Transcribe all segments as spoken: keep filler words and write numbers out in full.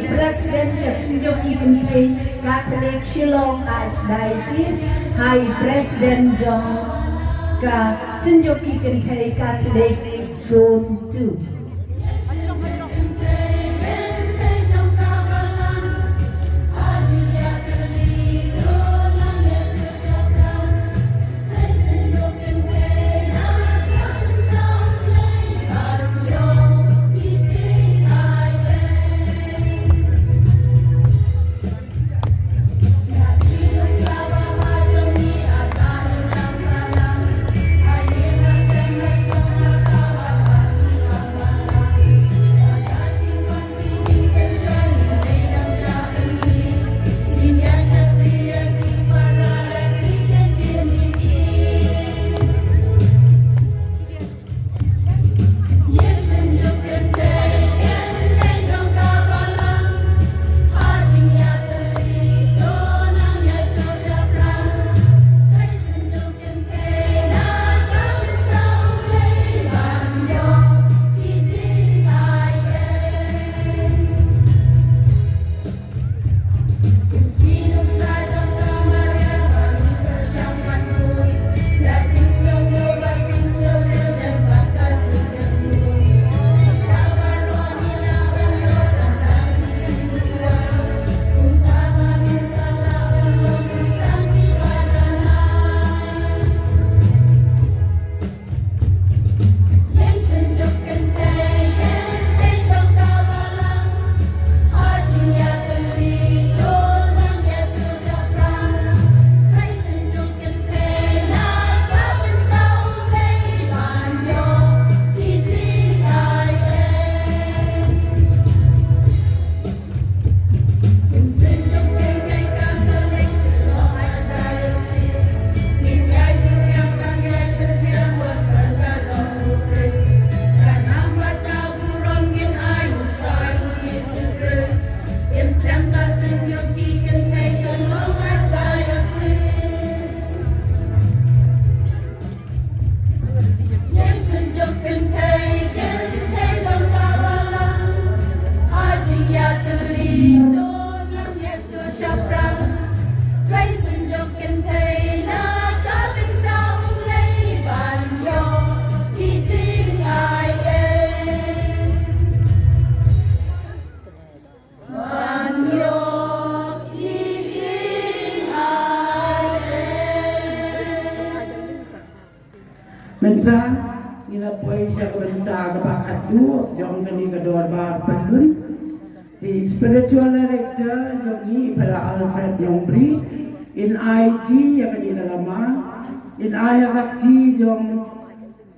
President ka Synjuk ki Kynthei Catholic Shillong Archdiocese, ha i President jong ka Synjuk ki Kynthei Catholic Zone two. Mynta ngi la poi sha ka bynta kaba khatduh jong kane ka dorbar pyllun. Te spiritual director jong ngi, i Phadar Alfred Nongbri, in ai kti ïa kane ka lama, in ai ha ka kti jong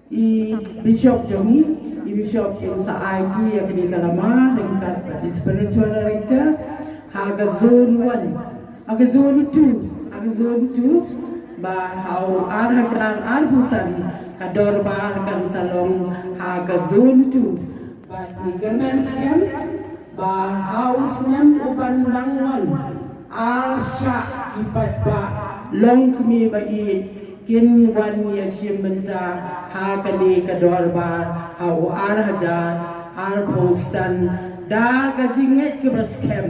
i bishop jong ngi, i bishop in sa ai kti ïa kane ka lama ryngkat bad i spiritual director ha ka zone one. Ha ka zone two, ha ka zone two, ba ha u ar hajar arphew san ka dorbar kan sa long ha ka zone two. Bad ngi kyrmen skhem ba ha u snem u ban nang wan, ar shah ki paidbah longkmie ba ïeit kin wan ïashim bynta ha kane ka dorbar ha u ar hajar arphew san da ka jingngeit kaba skhem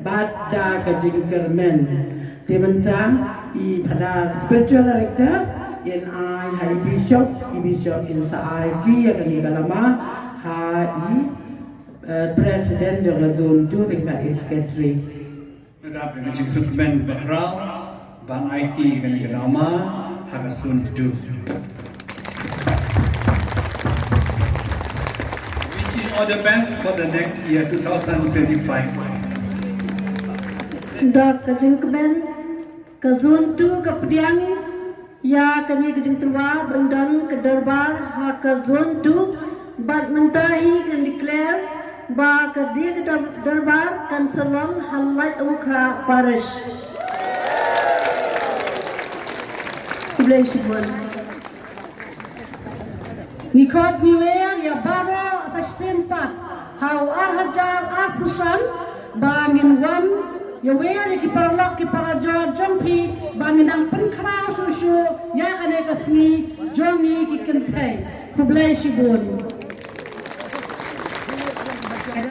bad da ka jingkyrmen. Te mynta i Phadar spiritual director in ai ha i bishop, i bishop in sa ai kti ïa kane ka lama ha i, eh, president jong ka zone two ryngkat i secretary. Ngi dap da ka jingsngewkmen bakhraw ban ai kti ïa kane ka lama ha ka zone two. Wishing all the best for the next year, two thousand twenty-five. Da ka jingkmen, ka zone two ka pdiang ïa kane ka jingtyrwa ban don ka dorbar ha ka zone two, bad mynta hi kan declare ba kane ka dor-, dorbar kan sa long ha Laitumkhrah Parish. Khublei shibun. Ngi khot ngi wer ïa baroh sa shisien pat ha u ar hajar arphew san ba ngin wan ïa wer ïa ki paralok ki parajor jong phi ba ngin nang pynkhraw shuh shuh ïa kane ka sngi jong ngi ki kynthei. Khublei shibun.